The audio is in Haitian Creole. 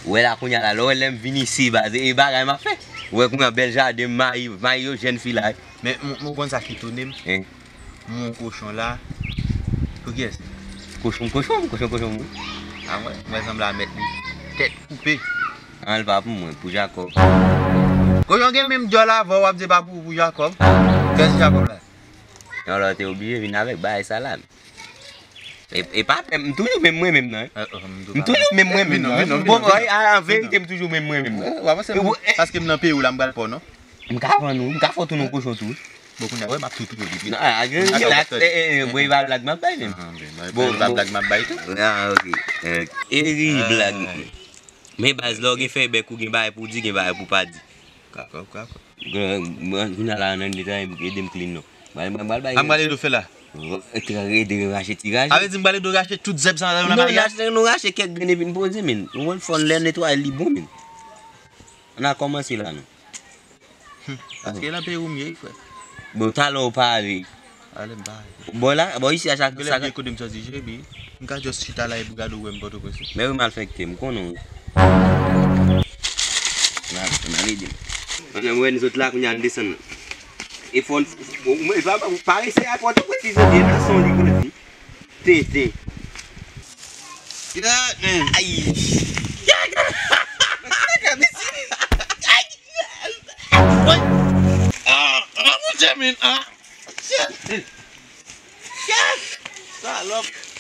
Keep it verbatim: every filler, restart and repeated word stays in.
Ou wè la kounye a la, lè w wè lè m vin isi, baz, e bagay m ap fè. Ou wè kounye a bèl jaden, m mayi, mayi yo, jèn fi la. Men, m, m konn sa ki tounen m. Hein? M wè yon kochon la. Pou kiyès? Kochon, kochon, kochon, kochon. A mwen, mwen sanble a mèt li. Tèt koupe. An, l pa pou mwen, pou Jakòb. Kochon gen menm djòl avè w, w ap di pa pou, pou Jakòb. Kiyès Jakòb la? Yon lòt te oblije vin avèk bagay sa la. E, e pa pè, m toujou menm mwen menm nan, hein. M toujou menm mwen menm nan, hein. Bon, an verite, m toujou menm mwen menm nan. Paske m nan peyi w la, m pral pè w, non? M ka vann ou, m ka fè w tounen yon kochon tou. Bon, kounye a, wè, m ap tou touye w depi. Non, a, gen, gen, e, e, e, bon, e pa blag m ap bay menm. Bon, e pa blag m ap bay tou. Ah, ok. E ri blag. Men baz, lè w gen fèy bèk ou gen bagay pou w di, gen bagay pou w pa di. Kakò, kakò. Mwen, kounye a la, nan netwaye, ede m clean non. Mwen, mwen, mwen, bay. A m pral ede w fè la. Ede rache ti raje. A vle di m pral ede w rache tout zèb sa nan la. Non, rache, nou rache kèk grenn epi n poze, men. Ou konn fò n lè netwaye li bon, men. Ann a kòmanse la, non. Paske nan peyi w m ye, frè. Bon, talè w pale. Ale m pale. Bon, la, bon, isi a chak, chak kote m sòti, Jeremi. M ka just chita la epi gade w wè m Pòtoprens. Men wi, malfektè, m konnen w. La, n al ede m. Pandan m wè n sot la, kounye a n desann nan. E fò n, bon, men, pa, pa, pa rese a Pòtoprens, li soti, e nan son li kounye a. Tenten. Ay. Ay. Woy. Ah, ah, mon Dye, men, ah. Shit. Shit. Salòp.